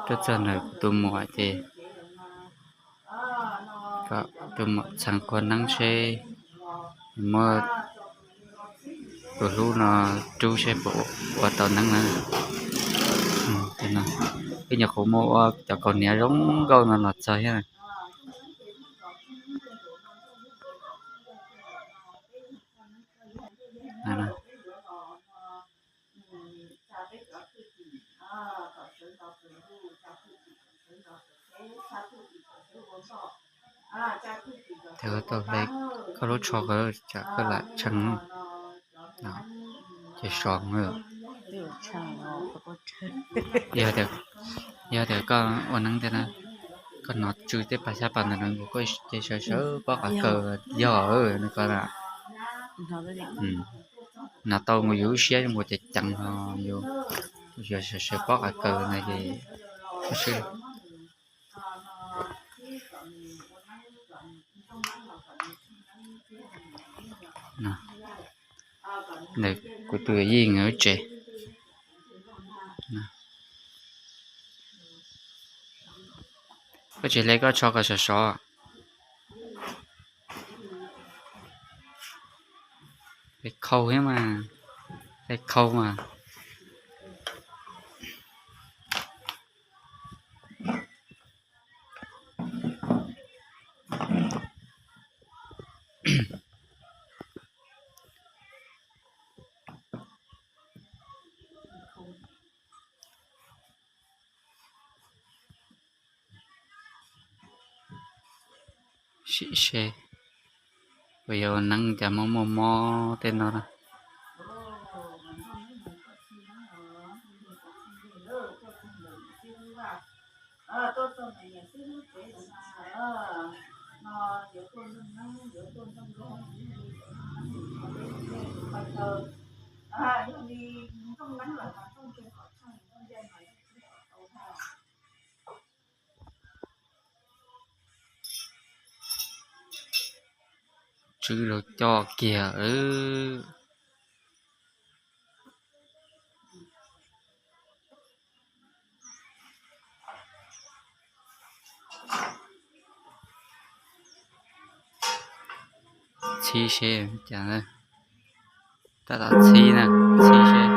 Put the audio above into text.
Tuaj txog ntawm kuv tus muam ces kom tus muam txheev qhua neeb seb muab tus hlub no rub seb puas ua tau neeb na. Wb nyuam qhuav muaj ua cov kaus hniav zoo nkauj no los txog thiab. Tes koj tau hle koj lub tsho ko tsam koj lam tshee, ces so. Yog tias koj ua neeb tiag na, koj hnov tsw tej pas xyab pas ntawd no ces sawv sawv pob qav kaws yog nws ko na. Hnov tau mus yus lub siab zoo nkaus ceev ceev ho yus sawv sawv pob qav kaws ntawd ces ntawm kuv tus yij nkawd lub tsev. Koj tsis hle koj tsho kom sov sov. Hle khau thiab mas, hle khau mas. Sim seb puas yog ua neeb cas muaj muaj mob tej no na. Tswb rau coj kiag. Txhib seb cas, tab tom txhib na, txhib seb.